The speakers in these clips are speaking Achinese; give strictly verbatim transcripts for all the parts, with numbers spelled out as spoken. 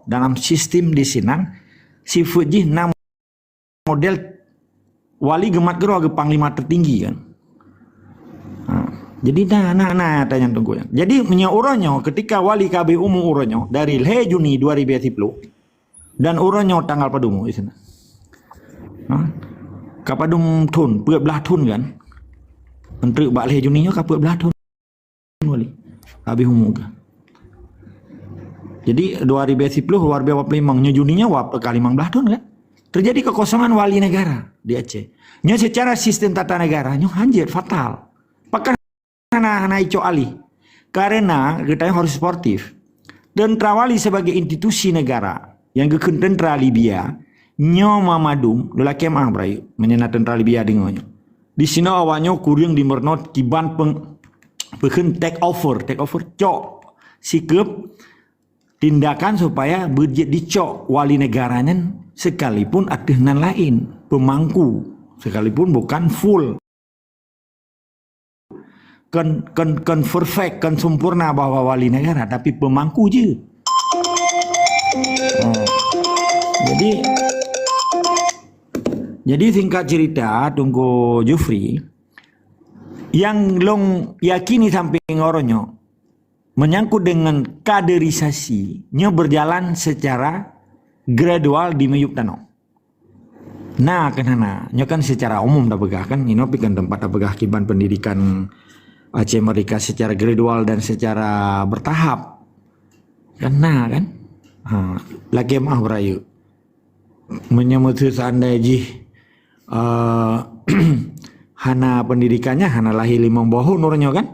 dalam sistem di sinan, sifeuet jih na model wali geumat keudroe geuh panglima tertinggi kan. Ha. Jadi na na na tanya tunggu. Jadi meunyoe uroe nyoe ketika wali ka habéh umu uroe nyoe dari lhée Juni dua ribu dua puluh dan uroe nyoe tanggal padum di sana. Ha. Ka padum thon, peuet blah thon kan. Enteuk bak lhée Juni nyoe ka peuet blah thon. Wali. Habéh umu geuh. Jadi dua ribu dua puluh dua ribu dua puluh lima nyoe Juni nyoe wab ka limong blah thon kan. Terjadi kekosongan wali negara di Aceh. Nyoe secara sistem tata negara nyoe hanjeuet fatal. Pakon hana hana icok alih. Karena geutanyoe harus sportif. Tentara wali sebagai institusi negara yang geukheun tentara Libya nyoe mamadum lelaki mah berayu menyena tentara Libya deungoe nyoe. Di sinoe awak nyoe kureueng di meureunoe kiban peng, peukheun take over, take over cok sikeup tindakan supaya beujeuet dicok wali negara nyan sekalipun ateueh nan laén, peumangku, sekalipun bukan full. Kon, kon, kon perfect, kon sempurna bahwa wali negara, tapi peumangku je. Oh. Jadi, jadi singkat cerita, Teungku Jufri, yang long yakini sampai ngon uroe nyoe, menyangkut dengan kaderisasi, nyoe berjalan secara gradual di miyueb tanoh. Na keuh hana. Nyoe kan secara umum tapeugah kan, inoe pih kan teumpat tapeugah kiban pendidikan Aceh Merdeka secara gradual dan secara bertahap. Kan na kan? Ha, lagée meuah beurayeuk. Meunyoe meuteue seandai jih, eh, hana pendidikannya, hana lahé limong boh thon uroe nyoe kan?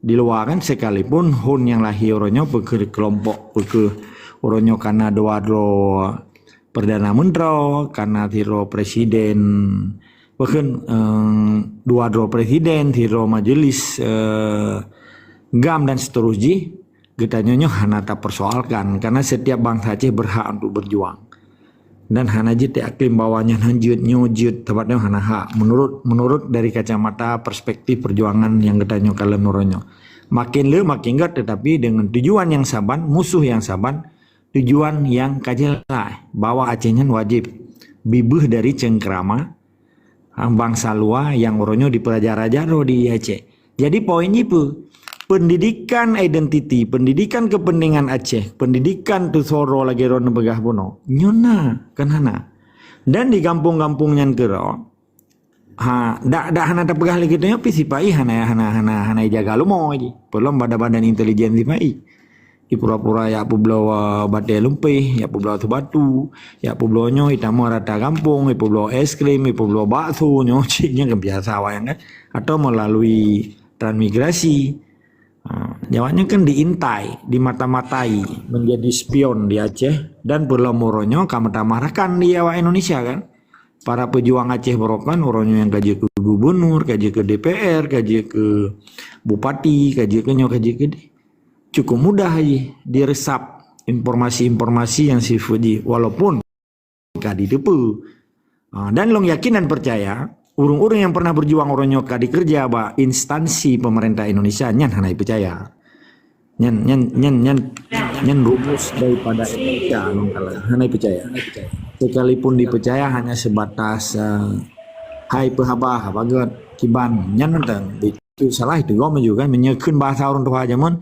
Di luwa kan, sekalipun thon nyang lahé uroe nyoe, peu kheueh kelompok, peu kheueh uroe nyoe kana dua droe Perdana Menteri, kana sidroe presiden, peu kheueh, eh, dua droe presiden, sidroe majelis, eh, GAM dan seterus jih, geutanyoe nyoe hana tapersoalkan, karena setiap bangsa Aceh berhak untuk berjuang. Dan hana jeuet teuiklaim bahwa nyan han jeuet, nyoe jeuet, sabab nyoe hana hak. Menurut, menurut dari kacamata perspektif perjuangan nyang geutanyoe kalon uroe nyoe. Makin le, makin gét, tetapi dengan tujuan yang saban, musuh yang saban, tujuan yang ka jeulaih, bahwa Aceh nyan wajéb bibeuh dari cengkerama, ha, bangsa luwa nyang uroe nyoe dipeuraja-raja droe di Aceh. Jadi, poin jih peue? Pendidikan identiti, pendidikan kepentingan Aceh, pendidikan tusoe droe lagée droe neupeugah bunoe, nyoe na, kon hana. Dan di gampông-gampông nyan keudroe, ha, dak, dak hana tapeugah lé geutanyoe pih sipa-i hana, hana, hana, hana ijaga leumo jih. Peulom badan-badan intelijen sipa-i. Ipura-pura jak peubloe batée lumpéh, jak peubloe ateueh batu, jak peubloe nyoe, itamong rata gampông, ipeubloe es krim, ipeubloe bakso nyoe, cit nyan kan biasa awaknyan kan. Atau melalui transmigrasi. Ha, awaknyan kan diintai, dimata-matai, menjadi spion di Aceh dan peulom uroe nyoe ka meutamah rakan di awak Indonesia kan. Para pejuang Aceh baroe kan, uroe nyoe nyang ka jeuet keu gubunur, ka jeuet keu D P R, ka jeuet keu bupati, ka jeuet keu nyoe, ka jeuet keu di. Cukup mudah jih diresap informasi-informasi nyang sifeuet jih, walaupun ka diteupeue. Ha, dan lôn yakin dan percaya, ureuëng-ureuëng nyang pernah berjuang uroe nyoe ka dikeureuja bak instansi pemerintah Indonesia, nyan hana ipeucaya. Nyan, nyan, nyan, nyan, nyan rumus daripada Indonesia, lôn kala hana ipeucaya. Sekalipun dipeucaya hanya sebatas, eh, hai peuhaba, haba gét, kiban, nyan mantong. Itu salah, itu gom juga kan. Meunyoe kheun bahasa ureuëng tuha jameun,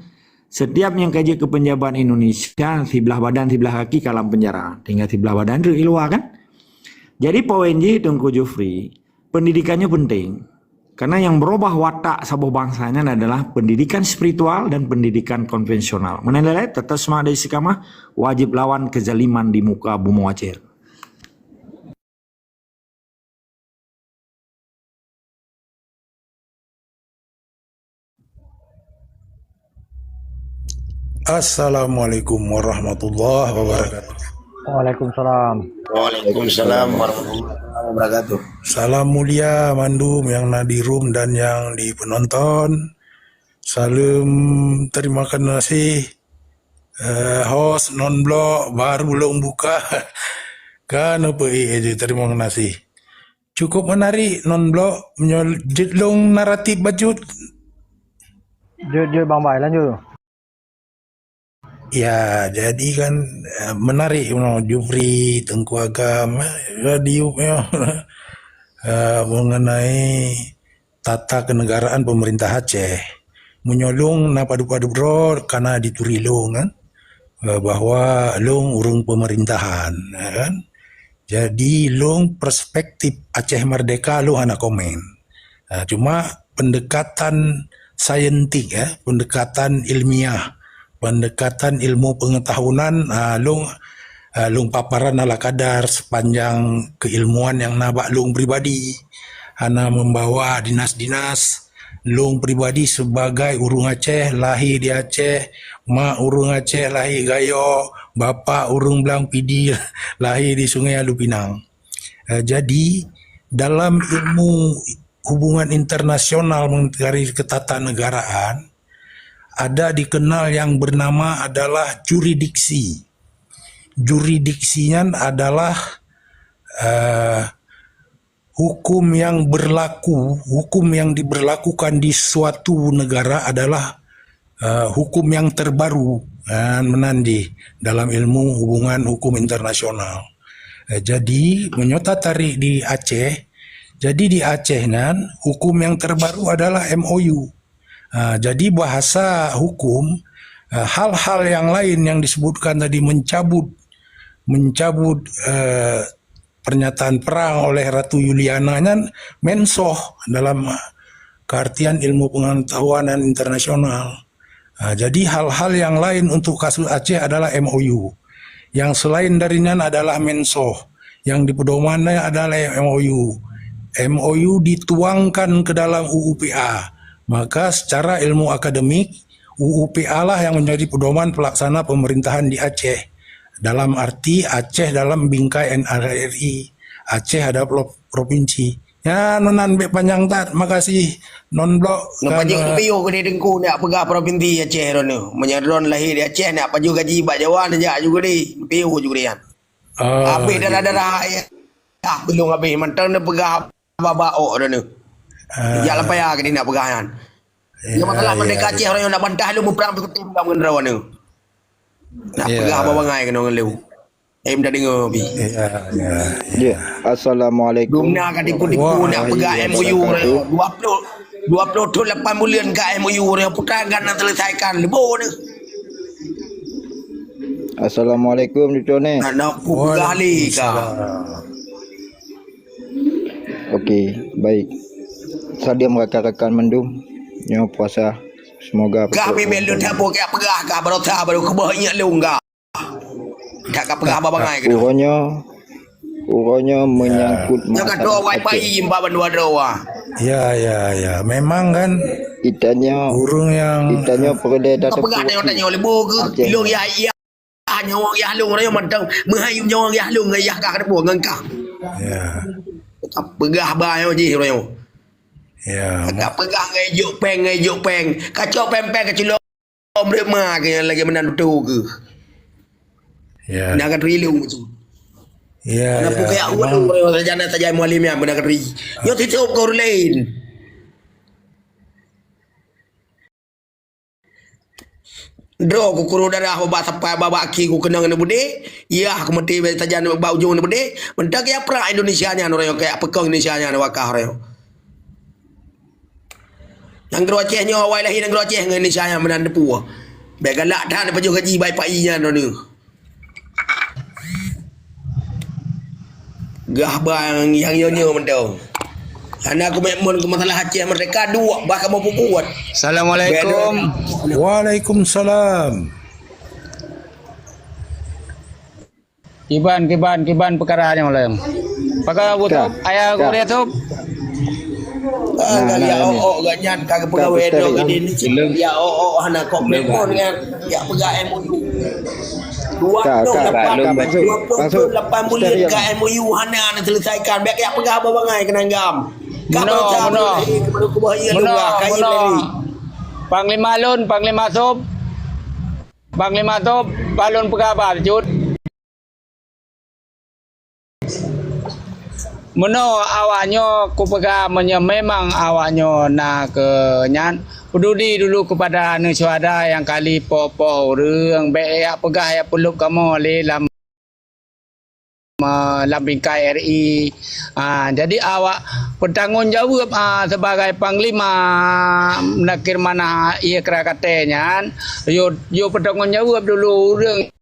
setiap nyang ka jeuet keu peunjabat Indonesia, siblah badan, siblah kaki ka lam penjara. Tinggal siblah badan tu di luwa kan. Jadi poin jih Teungku Jufri, pendidikan nyoe penting. Karena yang merubah watak saboh bangsa nyan adalah pendidikan spiritual dan pendidikan konvensional. Meunan lé, tetap semangat dan istiqamah, wajib lawan kezaliman di muka bumoe Aceh. Assalamualaikum warahmatullahi wabarakatuh. Waalaikumsalam. Waalaikumsalam warahmatullahi wabarakatuh. Salam mulia mandum nyang na di room dan nyang di penonton. Saleuem terima kasih, eh, host non blok baru lôn buka. Kan apa eh, terima kasih. Cukup menarik non blok meunyoe jeuet lôn naratif bacut. Jeuet, jeuet, Bang Bai, lanjut. Ya, jadi kan, eh, menarik, you know, Jufri, Teungku Agam, eh, radio, you know, eh, mengenai tata kenegaraan pemerintah Aceh. Meunyoe lôn na padub-padub droe kana dituri lôn kan, eh, bahwa lôn ureuëng pemerintahan, ya kan. Jadi lôn perspektif Aceh Merdeka lôn hana komen. Ah, cuma pendekatan saintik, ya, pendekatan ilmiah, pendekatan ilmu pengetahuan, ah, lôn, ah, lôn paparan ala kadar sepanjang keilmuan nyang na bak lôn pribadi. Hana membawa dinas-dinas. Lôn pribadi sebagai ureuëng Aceh, lahé di Aceh, mak ureuëng Aceh, lahé Gayo, bapak ureuëng Blang Pidie, lahé di Sungai Alupinang. Eh, jadi, dalam ilmu hubungan internasional dari ketatanegaraan, ada dikenal yang bernama adalah juridiksi. Juridiksi nyan adalah, eh, hukum yang berlaku, hukum yang diberlakukan di suatu negara adalah, eh, hukum yang terbaru, eh, meunan jih dalam ilmu hubungan hukum internasional. Eh, jadi, meunyoe tatarék di Aceh, jadi di Aceh nyan hukum yang terbaru adalah M O U. Ah, jadi bahasa hukum, ah, hal-hal yang lain yang disebutkan tadi mencabut, mencabut, eh, pernyataan perang oleh Ratu Yuliana nyan mensoh dalam, ah, keartian ilmu pengetahuan dan internasional. Ah, jadi hal-hal yang lain untuk kasus Aceh adalah M O U. Yang selain dari nyan adalah mensoh. Yang dipedomannya adalah M O U. M O U dituangkan ke dalam U U P A. Maka secara ilmu akademik, U U P A lah yang menjadi pedoman pelaksana pemerintahan di Aceh. Dalam arti Aceh dalam bingkai N R I, Aceh ada pro-, provinsi. Ya, meunan bèk panjang that. Makasih. Non blok. Ngon pajoh piôh keudéh Teungku nak peugah provinsi Aceh droeneuh. Meunyoe droeneuh lahé di Aceh nak pajoh gaji bak Jawa neujak ju keudéh. Piôh ju keudéh nyan. Ah, habéh darah-darah ayah. Dah belum habéh mantong neupeugah babah ôk droeneuh. Ah. Jak lam paya keudéh nak peugah nyan. Ya, masalah merdeka Aceh droeneuh nak bantah lôn muprang peukutem lam ngon droeneuh. Nak peugah babah bangai keunoe ngon lôn. Em, dah dengar, Bi. Ya, ya, ya. Ya, assalamualaikum. Guna ka tipu-tipu nak peugah M O U dua puluh, dua puluh thon lapan buleuen ka M O U, putra kan nak selesaikan. Lebo ni. Assalamualaikum, cucu ni. Nak, nak peugah lé ka. Waalaikumsalam. Okey, baik. Salam rakan-rakan mandum. Nyoe puasa. Semoga kami belum tak boleh peugah ka baroesa baru keuboh ingat lôn ka. Tak ka peugah babah bangai keunoe. Uroe nyoe, uroe nyoe menyangkut masalah Aceh. Nyoe ka dua wifi empat bandua dua. Ya, ya, ya. Memang kan kita nyoe, ureuëng nyang kita nyoe peureulée dah peugah teupeue nyoe tanyoe lebo ke? Aceh. Lôn ya, ya. Nyoe ya lôn raya mantong. Meuhai nyoe ya lôn ya ka keubo ngon ka. Ya. Ka peugah ba nyoe jih raya. Ya. Ka peugah ngai juk peng, ngai juk peng. Kacok peng-peng kacok Om Rema ke nyang lagèe meunan beutôi keuh. Ya. Meunan ka teurilung tu. Ya, ya, memang. Ana pun kayak awak tu, orang sarjana saja mualim yang meunan ka teri. Nyoe titop ke orang lain. Droe ku kuru darah bak sapai bak aki ku keunong aneuk beudé, yah ku meuti bak sajan bak ujong aneuk beudé, mantong kaya prang Indonesia nyan, orang nyang kaya peukong Indonesia nyan, wakah orang nyang. Nanggroe Aceh nyoe awai lahé nanggroe Aceh ngon Indonesia nyang meunan teupeu. Bèk galak that pajoh gaji bai pai nyan droeneuh. Gah bang nyang nyoe-nyoe mantong. Hana ku mek mon keu masalah Aceh Merdeka duek bah kamoe peubuet. Assalamualaikum. Waalaikumsalam. Kiban, kiban, kiban peukara nyoe lom. Pakon Abu Top, ayah gurèe Top. Ah, ya, oh, oh, gak nyan ka peugawai droe gini ni. Ya, oh, oh, hana kok telepon kan. Ya, peugah M O U. Dua puluh lapan, dua puluh lapan bulan ka M O U hana neuselesaikan. Bèk ya peugah abang bangai keunong gam. Ka berusaha. Panglima lôn, Panglima Top. Panglima Top, balon peugah haba jeuet. Meunoe awak nyoe kupeugah, meunyoe memang awak nyoe na keu nyan, peuduli dulu keupada aneuk syuhada nyang kali poh-poh ureuëng, bék yak peugah yak peuleueb kamoe lé lam, lam bingkai R I. Ha, jadi awak peutanggong jaweueb, ha, sebagai panglima nakir manah ié krakatée nyan, yo, yo peutanggong jaweueb dulu ureuëng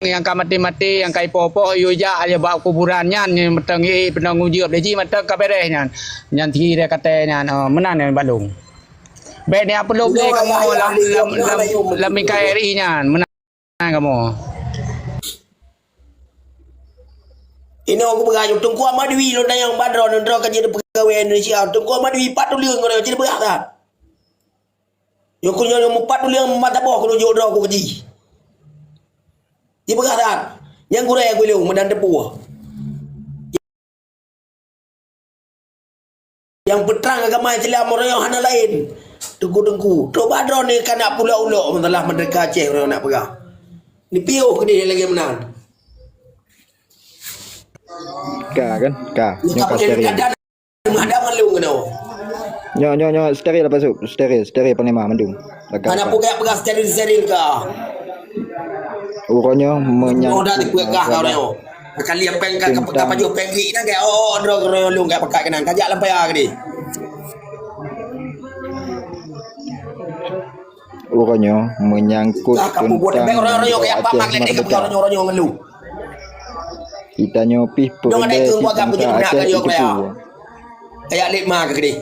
nyang ka maté-maté, nyang ka ipoh-poh, yue jak aja bak kuburan nyan, nyang meuteungi peunanggung jaweueb lé jih mantong ka beres nyan. Nyan sira kata nyan, oh, meunan nyan balong. Bék niat peuleueb lé kamoe lam, lam, lam, lam bingkai R I nyan, meunan kamoe. Inoe kupeugah, Teungku Ahmad Dwi lôn tanyong ban droe, droe ka jadi peugawée Indonesia. Teungku Ahmad Dwi pat tuleueng droe jadi peugah that. Nyoe ku nyoe meupat tuléng mata boh keuneuk jok droe ku keujih. Jipeugah that, nyang gurée ku ilong meunan teupeue. Nyang peutrang agama Islam uroe nyoe hana laén. Teungku-teungku, toba droeneuh ka na pulok-ulok masalah Merdeka Aceh uroe nyoe nak peugah. Neupiôh keudeh lagée meunan. Ka kan? Ka. Nyoe ka steril. Menghadap ngon lôn keunoe. Nyoe, nyoe, nyoe, steril apa, Sub? Steril, steril panglima mandum. Lekat. Hana peugah-peugah steril-steril ka. Uroe nyoe menyangkut. Oh, dah dipeugah ka uroe nyoe. Kali apa yang ka, ka, ka pajoh penggi nang ke, oh, oh, droe, droe lôn ka pakat keunan. Kajak lampai ah, gede. Uroe nyoe menyangkut tentang Aceh merdeka. Kita nyoe pih peureulee teuntara Aceh itu. Kayak lima ke gede.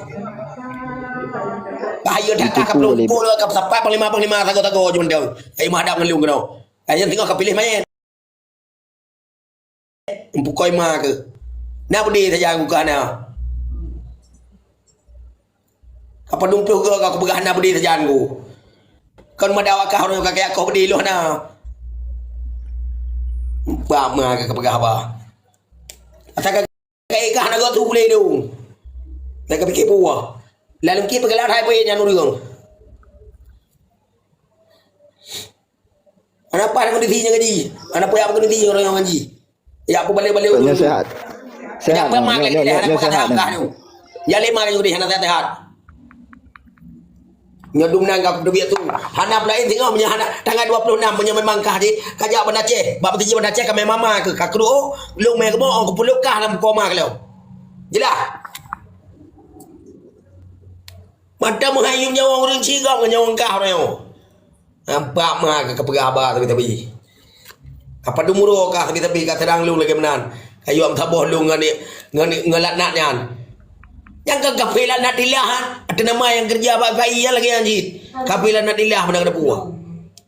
Bahaya dah ka pelung puluh ka sampai panglima-panglima sago-sago je mendeng. Kayak madam ngelung kena. Kayak tengok ka pilih main. Empukoi ma ke. Na budi saja aku kana. Apa dumploh ke aku peugah na budi saja aku. Kan mada wakah orang ka kaya kau budi loh na. Ba ma ke peugah ba. Asa ka Kayak kah na gok tu boleh tu. Dah kepikir buah. Lalu ki peugah hai boy nyan ureuëng. Kenapa nak kondisi nyan gaji? Kenapa ya kondisi orang yang gaji? Ya apa balik-balik ureuëng tu? Sehat. Sehat. Apa mak dia nak kah tu? Ya lima kali udah hana sehat. Nyoe dum nan ka kuteubiet tu. Hana peulaén singoh meunyoe hana tanggai dua puluh enam meunyoe memang kah jih, kajak Banda Aceh. Bak peutinjau Banda Aceh ka mé mama keuh, ka keuduek, lôn mé keumoe, ong keupeuleueh kah lam koma keu lôn. Jeulaih? Mata meuhai yum nyawong ureueng sigom ngon nyawong kah uroe nyoe. Nampak ma ka peugah haba tapi-tapi. Apa dumuroe kah tapi-tapi ka seudang lôn lagée meunan. Kayue meusaboh lôn ngon, ngon, ngon laknat nyan. Nyang ka kafé laknatillah, ha? Ateueh nama nyang keureuja bak gai nyan lagée nyan cit. Kafé laknatillah meunan keuneuk puwoe.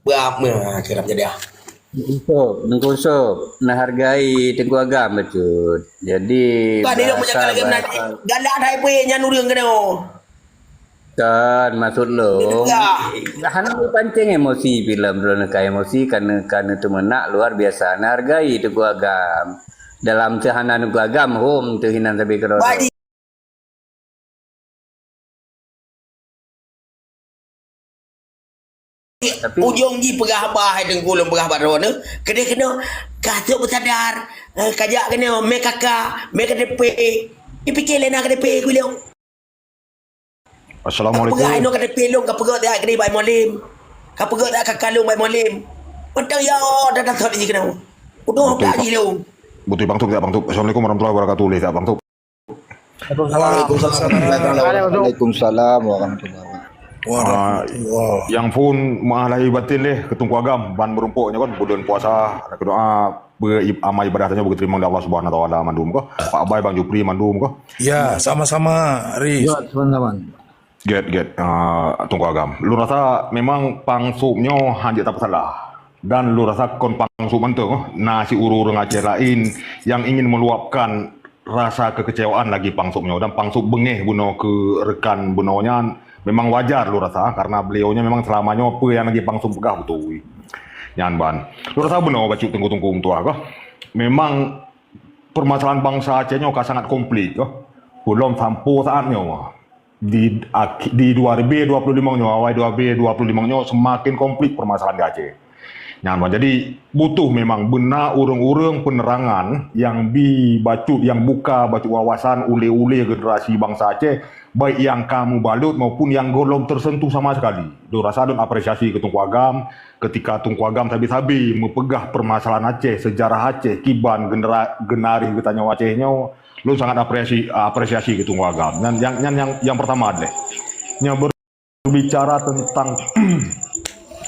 Beuap meuh keu rab jadah. Teungku Sop, Teungku Sop, neuhargai Teungku Agam bacut. Jadi, galak hai peuék nyan ureueng keunoe. Kan, maksud lôn, hana pancing emosi filem droeneuh ka emosi, ka neu-, ka neuteumenak luar biasa. Neuhargai Teungku Agam. Dalam seuhana Teungku Agam, hom teuh inan sabe keudroe. Tapi ujong jih peugah haba hai Teungku lôn peugah bak droeneuh, keudeh keunoe ka trok beusadar, eh, kajak keunoe mé kaka, mé K T P. Ipike lé na K T P ku lôn. Assalamualaikum. Ka peugah inoe K T P lôn, ka peugah dak keudeh bai Mualem. Ka peugah dak kaka lôn bai Mualem. Mantong ya Allah dah datot jih keunoe. Udah dak jih lôn. Betul, Bang Tup, ya, Bang Tup. Assalamualaikum warahmatullahi wabarakatuh. Leh, ya, Bang Tup. Waalaikumsalam. Waalaikumsalam warahmatullahi wabarakatuh. Ah, nyang phon meu'ah lahé batin leh keu Teungku Agam ban meurumpok nyoe kan buleuen puasa, keudoa beu-, ib-, amal ibadah tanyoe beuteurimong lé Allah Subhanahu Wa Taala mandum kah. Pak Abai, Bang Jupri mandum kah. Ya, sama-sama, Ri. Ya, sama-sama. Gét, gét, ah, Teungku Agam. Lôn rasa memang Pang Sop nyoe hanjeuet tapeusalah. Dan lôn rasa kon Pang Sop mantong, na si ureueng-ureueng Aceh laén nyang ingin meluapkan rasa kekecewaan lagi Pang Sop nyoe. Dan Pang Sop beungéh bunoe keu reukan bunoe nyan memang wajar lôn rasa, karena beliau nyoe memang selama nyoe peue nyang lagi Pang Sop peugah beutôi. Nyan ban. Lôn rasa bunoe bacut teungku-teungku meutuah kah. Memang permasalahan bangsa Aceh nyoe ka sangat komplik kah. Belom sampoe saat nyoe. Di, di dua ribu dua puluh lima nyoe, awai dua ribu dua puluh lima nyoe semakin komplik permasalahan di Aceh. Nyan, jadi butuh memang beuna ureuëng-ureuëng peunerangan nyang bi bacut, nyang buka bacut wawasan ulée-ulée generasi bansa Aceh, baik nyang ka mubalot maupun nyang gohlom tersentuh sama sekali. Lôn rasa lôn apresiasi keu Teungku Agam, ketika Teungku Agam sabe-sabe meupeugah permasalahan Aceh, sejarah Aceh, kiban genera-, geunarih geutanyoe Aceh nyoe, lôn sangat apresiasi, apresiasi keu Teungku Agam. Nyan, nyang, nyan nyang, nyang pertama deh. Nyang berbicara tentang,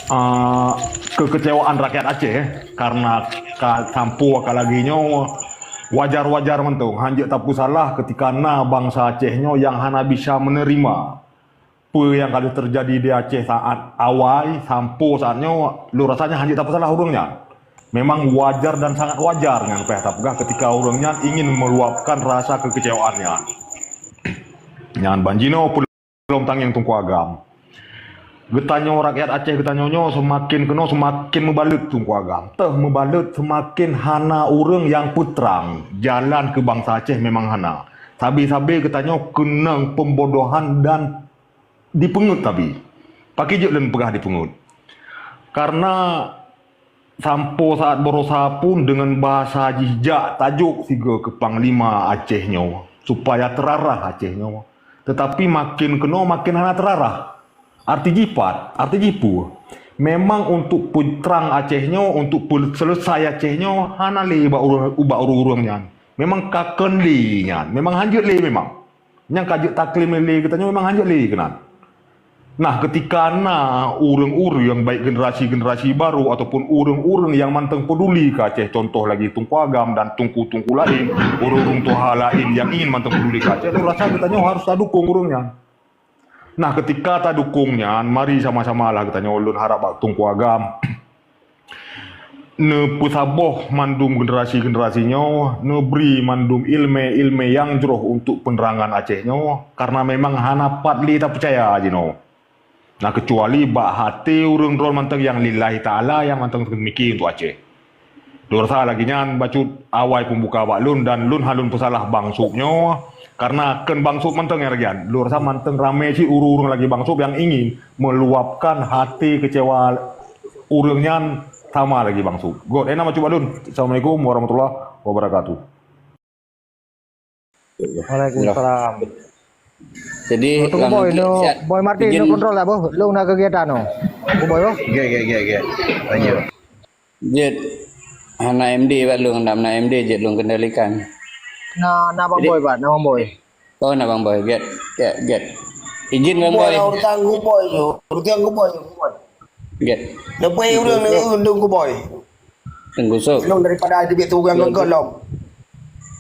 ah, kekecewaan rakyat Aceh, eh, karena ka sampoe ka lagée nyoe, wajar-wajar mantong, hanjeuet tapeusalah ketika na bansa Aceh nyoe nyang hana bisa menerima peue nyang ka lheueh terjadi di Aceh saat awai sampoe saat nyoe, lôn rasa nyan hanjeuet tapeusalah ureuëng nyan. Memang wajar dan sangat wajar nyan payah tapeugah ketika ureuëng nyan ingin meluapkan rasa kekecewaan nyan. Nyan ban jinoe peulom tangieng Teungku Agam. Geutanyoe rakyat Aceh geutanyoe nyoe seumaken keunoe seumaken mubalot Teungku Agam. Teuh mubalot seumaken hana ureuëng nyang peutrang jalan keu bansa Aceh memang hana. Sabe-sabe geutanyoe keunong pembodohan dan dipeungeut tabi. Pakri jeuet lôn peugah dipeungeut. Karena sampoe saat baroesa pun deungon bahasa jih jak tajok sigoe keu panglima Aceh nyoe, supaya teurarah Aceh nyoe. Tetapi maken keunoe maken hana teurarah. Arti jih pat, arti jih peue? Memang untuk peutrang Aceh nyoe, untuk peuseuleusoe Aceh nyoe, hana lé bak ureuëng, ubak ureuëng-ureuëng nyan. Memang ka kön lé nyan, memang hanjeuet lé memang. Nyang ka jeuet taklém lé geutanyoe memang hanjeuet lé keunan. Nah, ketika na ureuëng-ureuëng, baik generasi-generasi baru ataupun ureuëng-ureuëng nyang mantong peduli keu Aceh, contoh lagi Teungku Agam dan teungku-teungku laén, ureuëng-ureuëng tuha laén nyang ingin mantong peduli keu Aceh, lôn rasa geutanyoe harus tadukong ureuëng nyan. Nah, ketika tadukong nyan, mari sama-samalah geutanyoe, lôn harap bak Teungku Agam neupeusaboh mandum generasi-generasi nyoe, neubri mandum iéleumé-iéleumé nyang jroh untuk peunerangan Aceh nyoe, karena memang hana pat lé tapeucaya jinoe. Nah, keucuali bak até ureuëng droe mantong nyang lillahi ta'ala, nyang mantong teumiki untuk Aceh. Lôn rasa lagée nyan bacut awai peumbuka bak lôn dan lôn hana lôn peusalah Bang Sop nyoe, karena kön Bang Sop mantong nyang lagée nyan. Lôn rasa mantong ramé cit ureuëng-ureuëng lagée Bang Sop nyang ingin meluapkan até keucewa ureuëng nyan sama lagée Bang Sop. Göt, eh, na bacut bak lôn. Assalamualaikum warahmatullahi wabarakatuh. Waalaikumsalam. Jadi, oh, tunggu, Bang, Boy, no, siap. Boy Martin, no, izin kontrol lah, boh. Lôn na kegiatan, no. Tunggu, Boy, boh. Oke, oke, oke, oke. Lanjut. Jeuet, hana M D bak lôn, hana M D jeuet lôn kendalikan. Na, na Bang Jadi Boy, Pak, na Bang Boy. Oh, na Bang Boy, get, get, get. Izin Bang Boy, Boy. Urusan Gu Boy tu, urusan Gu Boy tu, Gu Boy. Get. Lepas ureuëng ni, ureuëng Gu Boy. Teungku Sop. Lôn daripada teubiet tu ureuëng Lôn. Geuh lom.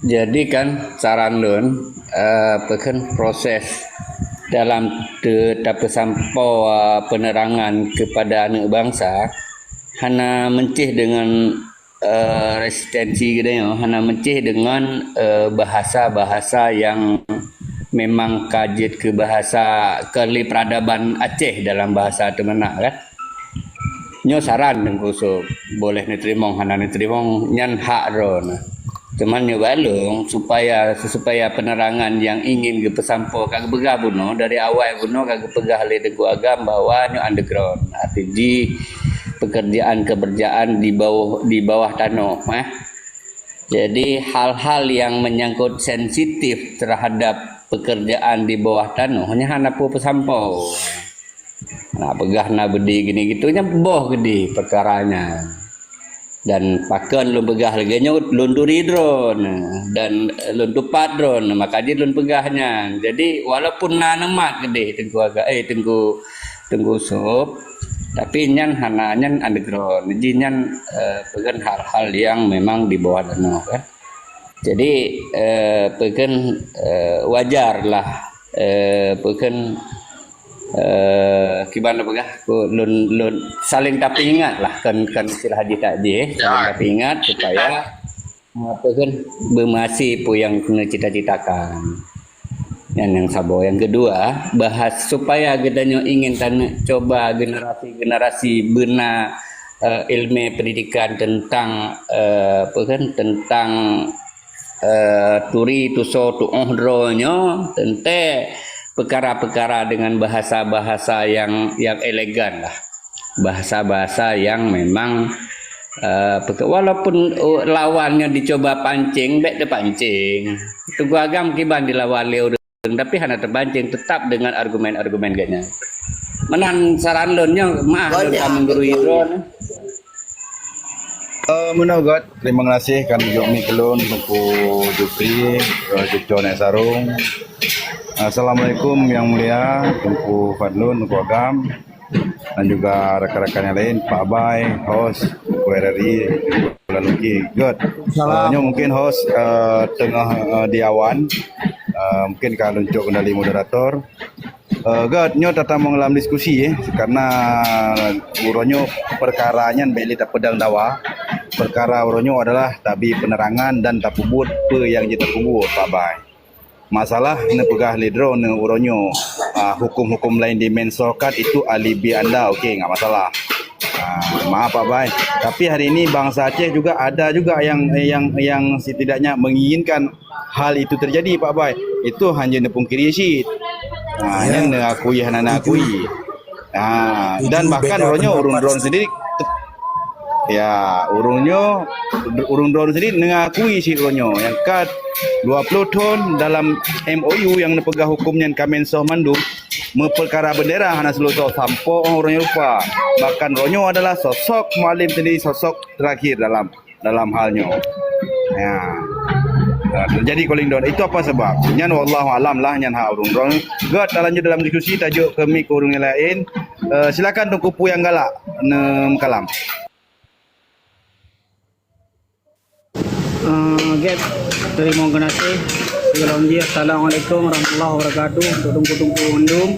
Jadi kan saran lôn, eh, peukön proses dalam te-, tapeusampoe, eh, penerangan kepada aneuk bangsa, hana meuncéh deungon, eh, resistensi geutanyoe, hana meuncéh deungon, eh, bahasa-bahasa nyang memang ka jeuet keu bahasa, keu lé peradaban Aceh dalam bahasa teumeunak, kan. Nyoe saran Teungku Sop, boleh neuteurimong hana neuteurimong, nyan hak droeneuh. Cuman nyoe bak lôn, supaya, supaya penerangan nyang ingin geupeusampoe ka geupeugah bunoe, dari awai bunoe ka geupeugah lé Teungku Agam bahwa nyoe underground. Arti jih, pekerjaan-pekerjaan di bawah, di bawah tanoh, eh. Jadi, hal-hal yang menyangkut sensitif terhadap pekerjaan di bawah tanoh, nyan hana peue peusampoe. Nak peugah na beudé gini gitu, nyan boh geudeh peukara nyan. Dan pakön lôn peugah lagée nyoe, lôn turi droeneuh, dan lôn tupat droeneuh, maka jih lôn peugah nyan. Jadi, walaupun na neumat geudeh Teungku Agam, eh, Teungku, Teungku Sop, tapi nyan hana, nyan underground. Jih nyan, eh, peugah hal-hal yang memang di bawah tanoh, kan. Jadi, eh, peukön, eh, wajar lah, eh, peukön, eh, kiban lôn peugah, ku lôn, lôn saling tapeuingat lah, kan, kan istilah jih tak jih, eh, saling tapeuingat supaya, eh, peukön, beumeuhasé peue nyang neucita-citakan. Nyan nyang saboh. Nyang keudua, bahas supaya geutanyoe ingin taneuk cuba generasi-generasi beuna, eh, iéleumé pendidikan teuntang, eh, peukön, teuntang, eh, turi tusoe tuoh droe nyoe, teuntée peukara-peukara deungon bahasa-bahasa nyang, nyang elegan lah. Bahasa-bahasa yang memang, eh, peke-, walaupun, oh, lawan nyoe dicuba pancing, bèk teupancing. Teungku Agam kiban dilawan lé ureueng, tapi hana teupancing, tetap dengan argumen-argumen geuh nyan. Meunan saran lôn nyoe, maaf lôn ka menggurui droeneuh. Eh, meunoe göt, terima kasih kan jok mic keu lôn, Teungku Jufri, eh, Cuco Neuk Sarong. Assalamualaikum Yang Mulia, Teungku Fadlun, Teungku Agam, dan juga rakan-rakan yang lain, Pak Bai, host, Teungku R R I, Teungku Laluki. Göt. Salam. Eh, nyoe mungkin host, eh, teungoh, eh, di awan, eh, mungkin ka lôn cok kendali moderator. Eh, göt, nyoe tatamong lam diskusi, eh, karena uroe nyoe perkara nyan bèk lé tapeudong dawa. Perkara uroe nyoe adalah tabi penerangan dan tapeubuet peue nyang jeuet tapeubuet, Pak Bai. Masalah neupeugah lé droeneuh uroe nyoe, ah, hukum-hukum lain dimensokan itu alibi anda, oke, enggak masalah. Ah, maaf, Pak Bai. Tapi hari ini bangsa Aceh juga ada juga yang, yang, yang setidaknya menginginkan hal itu terjadi, Pak Bai. Itu hanya neupungkiri cit. Ha, ya, nyan neukui hana neukui. Ha, dan bahkan uroe nyoe ureueng droeneuh sendiri, ya, ureueng nyoe, ureueng droeneuh sendiri neukui cit uroe nyoe. Nyang ka dua puluh thon dalam M O U nyang neupeugah hukum nyan ka mensos mandum, meupeukara bendera hana seuleusoe sampoe uroe nyoe rupa. Bahkan uroe nyoe adalah sosok Mualem sendiri, sosok terakhir dalam dalam hal nyoe. Ya. Ha, terjadi calling down. Itu apa sebab? Nyan wallahu alam lah, nyan hak ureueng droeneuh. Göt, talanjut dalam diskusi, tajok keu mic keu ureueng nyang laén. Eh, silakan Teungku Pu nyang galak neumeukalam. Eh, göt, teurimong geunaséh. Sigohlom jih, Assalamualaikum warahmatullahi wabarakatuh untuk teungku-teungku mandum.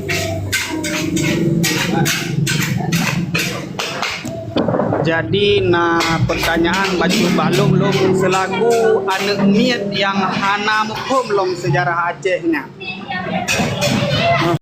Jadi, na pertanyaan bacut bak lôn, lôn seulaku aneuk miet nyang hana muphom lom seujarah Aceh nyan.